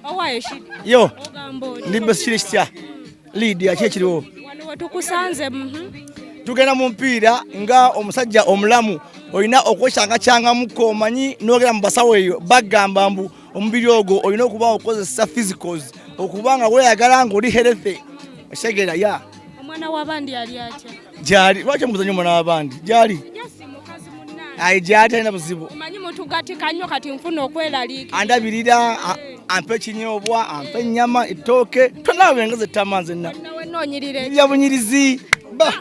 Owaye Shidi. Yo. Ogamba otya? Ndi best, kiri kitya Lydia? Ki ekiriwo? Wano wetukusanze. Tugenda mu mpiira. Nga omusajja omulamu olina okwekyangakyanga, omanyi nogera mu basawo eyo bagamba mbu omubiri ogwo olina okuba okozesa physicals okuba nga weeyagala nga oli healthy, otegeera ya? Omwana w'abandi ali atya? Gyali. Lwaki omuzanyo omwana w'abandi? Gyali. Jasi mukazi munnange. Ayi, gyali, talina buzibu. Omanyi mutugatika nnyo, kati nfuna okweraliikirira. Andabirira, ampa ekinyoobwa, ampa ennyama, ettooke, tonaawe engazi ettama nzenna. Nawe noonyirira. Bya bunyirizi ba.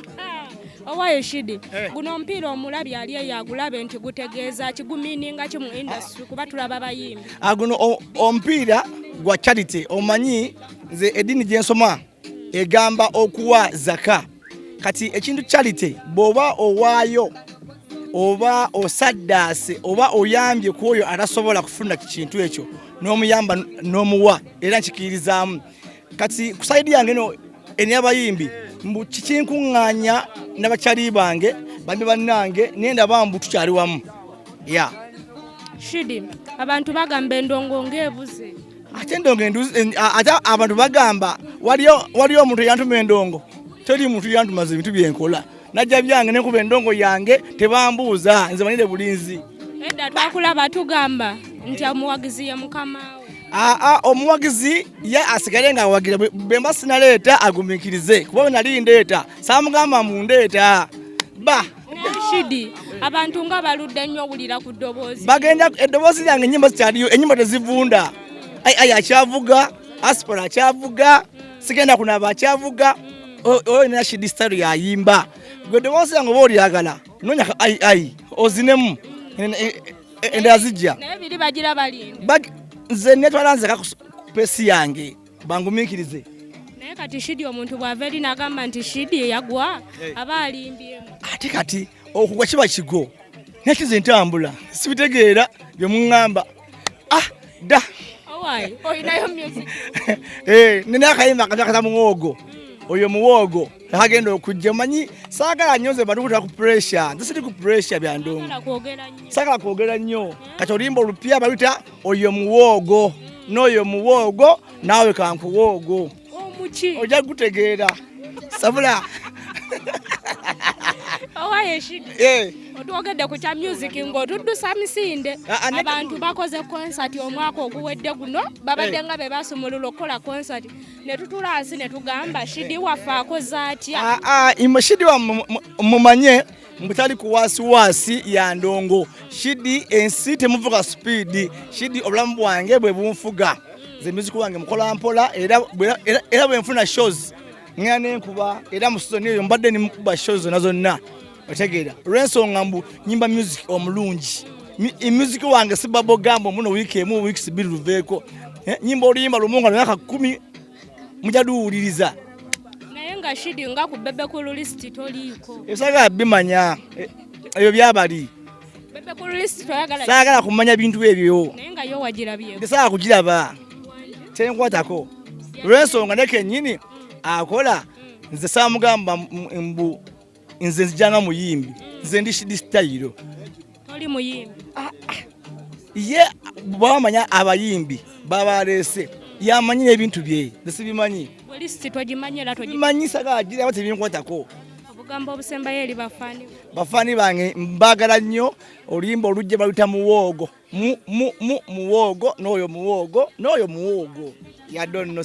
Owaye Shidi. Eh. Guno omupiira omulabi ali eyo agulabe nti gutegeeza ki, gumeaninga ki mu industry, kuba tulaba bayimbi? Ah, guno omupiira gwa charity. Omanyi nze eddiini gye nsoma egamba okuwa zaka. Kati ekintu charity, bw'oba owaayo oba osaddaase oba oyambye ku oyo atasobola kufuna kintu ekyo, n'omuyamba n'omuwa, era nkikirizaamu. Kati ku side yange eno enyabayimbi, mbu kikinkuŋŋaanya n'abakyali bange, bambi bannange, naye ndaba mbu tukyali wamu ya. Shidi, abantu bagamba endongo ng'ebuze. Ate endongo ate abantu bagamba waliyo omuntu eyantuma endongo. Teri muntu yantumaza ebintu byenkola, najja byange nenkuba endongo yange, tebambuuza, nze manyire bulinzi. Edda twakulaba tugamba nti omuwagizi ye mukamaawe. Aa, omuwagizi ye asigale nga awagira. Bwe mba sinaleeta agumiikirize, kuba bwe nali ndeeta saamugamba mundeeta ba. Naye Shidi, abantu nga baludde nnyo owulira ku ddoboozi. Bagenda, eddoboozi lyange, ennyimba zikyaliyo, ennyimba tezivunda. Ai ai akyavuga, aspora akyavuga, sigenda kunaaba akyavuga. Oyo nina Shidi style yayimba. Gwe eddoboozi lyange oba olyagala, noonya ka ai ai ozinemu. Endala zijja. Naye biri bagira balinda. Nze netwala nzeka ku pace yange, bangumiikirize. Naye kati Shidi, omuntu bw'ava eri n'agamba nti Shidi yagwa, aba alimbyemu. Ate kati okugwa kiba kigo, naye kize ntambula, sibitegeera bye muŋŋamba. Ah, dda. Owaayi, olinayo music? Eh, nina akayimba akata muwoogo. Oyo muwoogo akagenda okujja. Omanyi saagala nnyo nze bantu kutera ku pressure, nze siri ku pressure byandongo. Saagala kwogera nnyo. Saagala kwogera nnyo. Kati oluyimba olupya baluyita "Oyo Muwoogo", n'oyo muwoogo naawe kankuwoogo. Omuki? Ojja gutegeera sabula. Owaaye Shidi, otwogedde ku kya music ng'otuddusa misinde. Ah, ah, Abantu bakoze concert omwaka oguwedde guno, babadde nga be basumulula okukola concert, ne tutula wansi ne tugamba, Shidi waffe akoze atya? Ah, ah, imwe Shidi wa mumanye mbutali ku wasiwasi ya ndongo. Shidi ensi temuvuga speed. Shidi obulamu bwange bwe bunfuga. Nze music wange mukola mpola, era bwe nfuna shows ngenda nenkuba, era mu season eyo mbadde nimukuba shows zonna zonna, otegeera? Olw'ensonga mbu nyimba music omulungi. Music wange si babogamba muno wiiki emu, wiiki 2 luveeko. Eh, nyimba oluyimba lumu nga myaka 10 mujja luwuliriza. Naye nga Shidi, nga ku Bebe Cool list toliiko. Ebisagala bimanya. Ebyo byabali. Bebe Cool list toyagala? Saagala kumanya bintu ebyo. Naye nga yo wagirabye? Nsaagala kugiraba, tenkwatako, olw'ensonga ne kennyini akola nze saamugamba mbu nze nzijanga muyimbi. Nze ndi Shidi Style. Toli muyimbi? Ye bwamanya abayimbi babaleese, yamanyi n'ebintu bye, nze sibimanyi. Bwe list togimanyi era togi Bimanyi, saagala giraba, tebinkwatako. Obugambo obusembayo eri bafaani? Bafaani bange mbaagala nnyo. Oluyimba olujja baluyita "Muwoogo". Mu mu mu muwoogo, n'oyo muwoogo, n'oyo muwoogo yadonno.